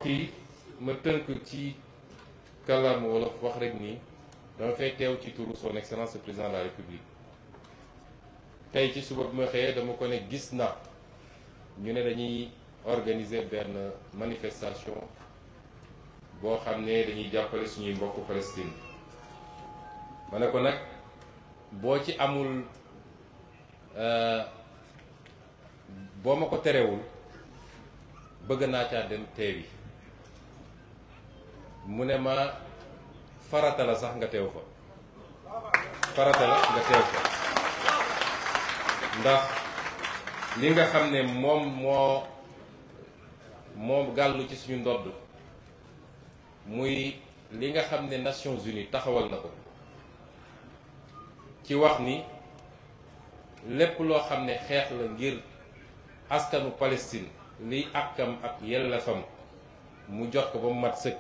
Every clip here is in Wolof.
yi ma tënk ci kàllaama wolof wax rek nii dama fay teew ci turu son excellence le président de la république. tey ci suba bi ma xëyee dama ko ne gis na ñu ne dañuy organiser benn manifestation boo xam ne dañuy jàppale suñuy mbokku Palestine. ma ne ko nag boo ci amul boo ma ko terewul bëgg naa caa dem teewi. mu ne ma farata la sax nga teew fa, farata la nga teew fa ndax li nga xam ne moo gàllu ci suñu ndodd muy li nga xam ne Nations Unies taxawal na ko ci wax ni lépp loo xam ne xeex la ngir askanu Palestine liy àkkam ak yelleefam mu jot ko ba mu mat sëkk.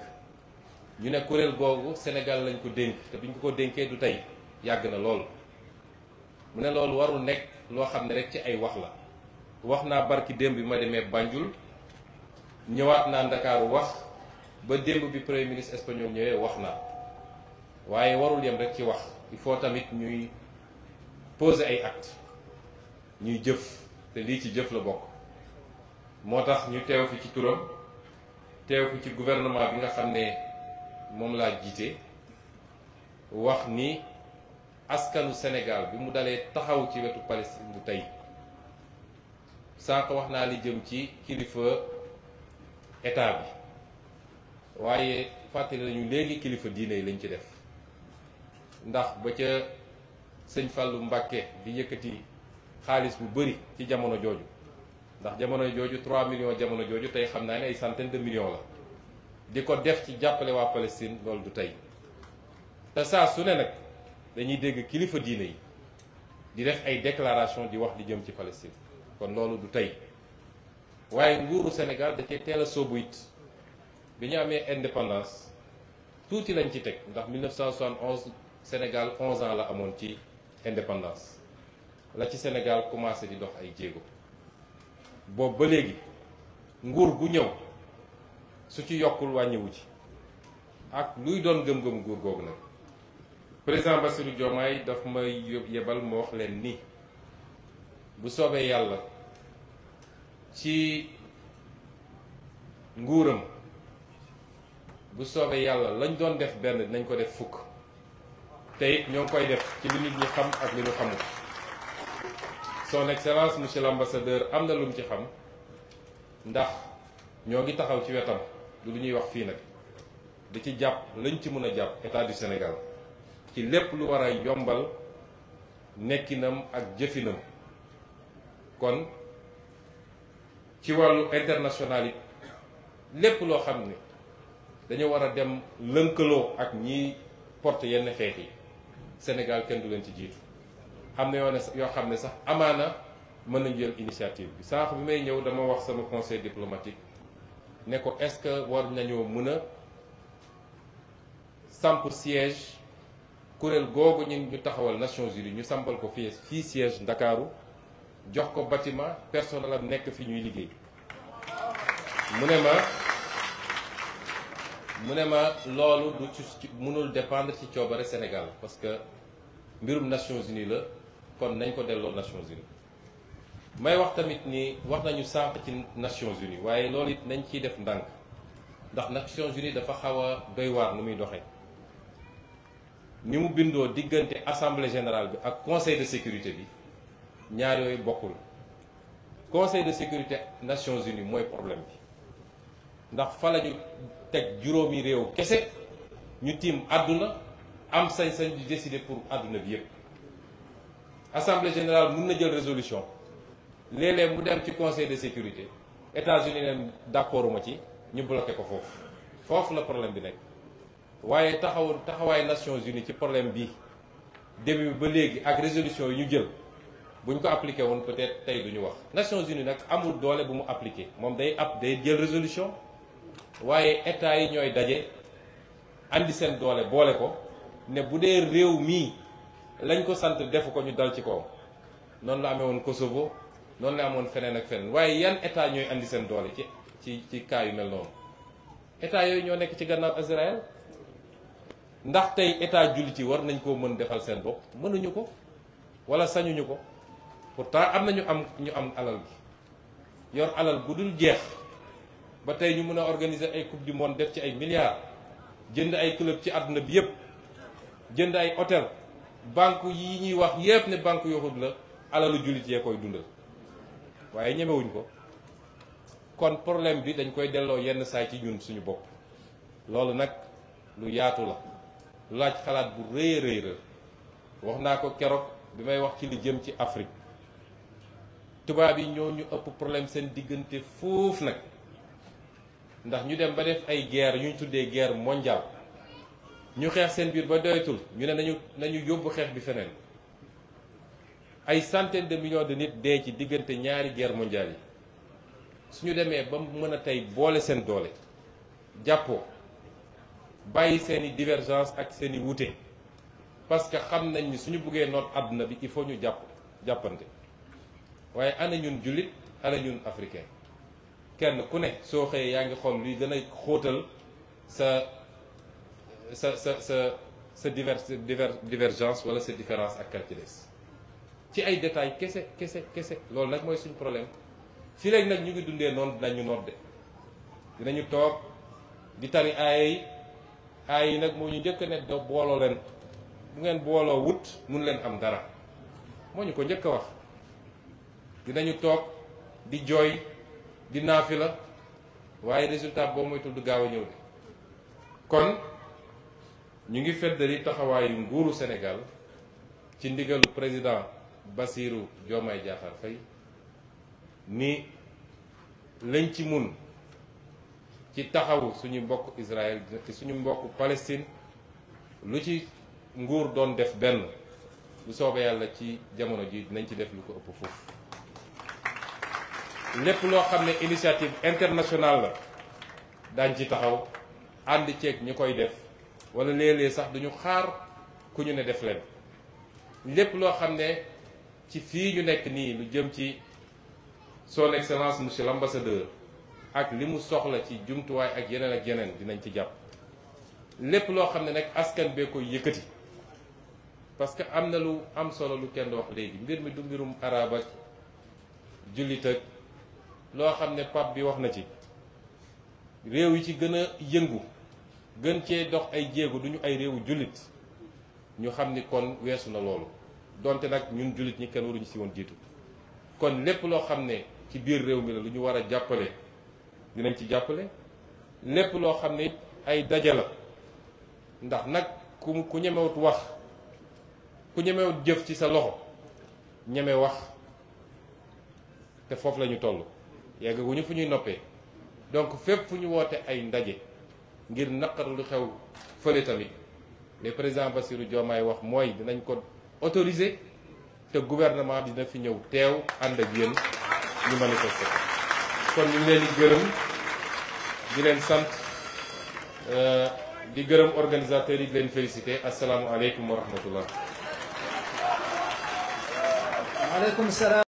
ñu ne kuréel googu Sénégal lañ ko dénk te biñ ko dénkee du tey yàgg na lool. mu ne loolu warul nekk loo xam ne rek ci ay wax la. wax naa barki démb bi ma demee Banjul ñëwaat naa Ndakaaru wax ba démb bi premier ministre espagnol ñëwee wax naa waaye warul yem rek ci wax. il faut tamit ñuy poser ay actes ñuy jëf te lii ci jëf la bokk. moo tax ñu teew fi ci turam teew fi ci gouvernement bi nga xam ne moom laa jiite wax ni askanu Sénégal bi mu dalee taxaw ci wetu Palestine bu tey sànq wax naa li jëm ci kilifa état bi waaye fàttali nañu léegi kilifa diine yi lañ ci def ndax ba ca sëñ Fallou Mbacké di yëkkati xaalis bu bëri ci jamono jooju ndax jamono jooju 3 millions jamono jooju tey xam naa ne ay centaine de millions la di ko def ci jàppale waa Palestine loolu du tey te saa su ne nag dañuy dégg kilifa diine yi di def ay déclaration di wax di jëm ci Palestine kon loolu du tey waaye nguuru Sénégal da cee teel a soobu it bi ñu amee indépendance tuuti lañ ci teg ndax 1971 Sénégal 11 ans la amoon ci indépendance la ci Sénégal commencé di dox ay jéego boobu ba léegi nguur gu ñëw su ci yokkul wàññiwu ci ak luy doon gëm-gëm nguur googu nag président Bassirou Diomaye daf may yebal ma wax leen ni bu soobee yàlla ci nguuram bu soobee yàlla lañ doon def benn dinañ ko def fukk te it ñoo ngi koy def ci li nit ñi xam ak li ñu xamul. son excellence monsieur l'ambassadeur am na lu mu ci xam ndax ñoo ngi taxaw ci wetam du lu ñuy wax fii nag di ci jàpp lañ ci mën a jàpp état du Sénégal ci lépp lu war a yombal nekkinam ak jëfinam. kon ci wàllu international it lépp loo xam ne dañu war a dem lënkaloo ak ñiy porte yenn xeex yi Sénégal kenn du leen ci jiitu. am na yoo xam ne sax amaana mën nañu jël initiative bi sànq bi may ñëw dama wax sama conseil diplomatique ne ko est-ce que war nañoo mën a samp siège kuréel googu ñu taxawal Nations Unies ñu sampal ko fii siège Ndakaaru jox ko bâtiment personnel am nekk fi ñuy liggéey. mu ne ma loolu du ci mënul dépendre ci coobare Sénégal parce que mbirum Nations Unies la. kon nañ ko delloo Nations Unies may wax tamit ni wax nañu sànq ci Nations Unies waaye loolu it nañ ciy def ndànk ndax Nations Unies dafa xaw a doy waar nu muy doxee ni mu bindoo diggante assemblée générale bi ak conseil de sécurité bi ñaar yooyu bokkul. conseil de sécurité Nations Unies mooy problème bi ndax fa la ñu teg juróomi réew kese ñu tiim àdduna am sañ-sañ di décider pour àdduna bi yépp. assemblée générale mun na jël résolution léeg-léeg mu dem ci conseil de sécurité États-Unis ne d'accord ma ci ñu bloqué ko foofu la problème bi nekk. waaye taxawaay Nations Unies ci problème bi début bi ba léegi ak résolution yi ñu jël buñ ko appliqué woon peut-être tey duñu wax. Nations Unies nag amul doole bu mu appliqué moom day jël résolution waaye état yi ñooy daje andi seen doole boole ko ne bu dee réew mii. lañ ko sant defu ko ñu dal ci kaw noonu la amee woon Kosovo noonu la amoon feneen ak feneen waaye yan état ñooy andi seen doole ci cas yu mel noonu état yooyu ñoo nekk ci gannaaw Israël. ndax tey état jullit yi war nañ koo mën defal seen bopp mënuñu ko wala sañuñu ko pourtant am na ñu am alal gi yor alal bu dul jeex ba tey ñu mën a organiser ay coupe du monde def ci ay milliards jënd ay club ci àdduna bi yëpp jënd ay hôtel banque yi ñuy wax yëpp ne banque yoxut la alalu jullit yee koy dundal waaye ñemewuñ ko kon problème bi dañ koy delloo yenn saay ci ñun suñu bopp loolu nag lu yaatu la laaj xalaat bu rëy a rëy wax naa ko keroog bi may wax ci li jëm ci Afrique tubaab yi ñoo ñu ëpp problème seen diggante foofu nag ndax ñu dem ba def ay guerre yu ñu tuddee guerre mondiale ñu xeex seen biir ba doyatul ñu ne nañu yóbbu xeex bi feneen ay centaines de millions de nit dee ci diggante ñaari guerre mondiale yi suñu demee ba mu mën a tey boole seen doole jàppoo bàyyi seeni divergence ak seeni wuute parce que xam nañ ni suñu buggee noot àdduna bi il faut ñu jàppante waaye ana ñun jullit ana ñun africain kenn ku ne soo xëyee yaa ngi xool luy gën a xóotal sa divergence wala sa différence ak calcules ci ay détails kese loolu nag mooy suñu problème fii léegi nag ñu ngi dundee noonu dinañu nodde dinañu toog di tari aay yi nag moo ñu njëkk ne do booloo leen bu ngeen booloo wut mun leen am dara moo ñu ko njëkk a wax dinañu toog di jooy di naafi la waaye résultat boo moytul du gaaw a ñëw de kon ñu ngi feddali taxawaayu nguuru Sénégal ci ndigalu président Bassirou Diomaye Diakhar Faye ni lañ ci mun ci taxawu suñu mbokk Israël suñu mbokk Palestine lu ci nguur doon def benn lu soobee yàlla ci jamono ji dinañ ci def lu ko ëpp foofu lépp loo xam ne initiative internationale la daañ ci taxaw ànd ceeg ñu koy def wala léeg-léeg sax duñu xaar ku ñu ne def leen lépp loo xam ne ci fii ñu nekk nii lu jëm ci son excellence monsieur l'ambassadeur ak li mu soxla ci jumtuwaay ak yeneen dinañ ci jàpp lépp loo xam ne nag askan bee koy yëkkati parce que am na lu am solo lu kenn wax léegi mbir mi du mbirum arab ak jullit ak loo xam ne pap bi wax na ci réew yi ci gën a yëngu gën cee dox ay jéego duñu ay réewu jullit ñu xam ni kon weesu na loolu donte nag ñun jullit ñi kenn waruñu si woon jiitu kon lépp loo xam ne ci biir réew mi la lu ñu war a jàppale dinañ ci jàppale lépp loo xam ne ay daje la ndax nag ku ñemewut wax ku ñemewut jëf ci sa loxo ñeme wax te foofu la ñu toll yeggaguñu fu ñuy noppee donc fépp fu ñu woote ay ndaje ngir naqar lu xew fële tamit le président Bassirou Diomaye wax mooy dinañ ko autoriser te gouvernement bi dina fi ñëw teew ànd ak yéen ñu manifester kon ñu ngi leen di gërëm di leen sant di gërëm organisateurs yi di leen féliciter asalaamualeykum wa rahmatullah. waaleykum salaam.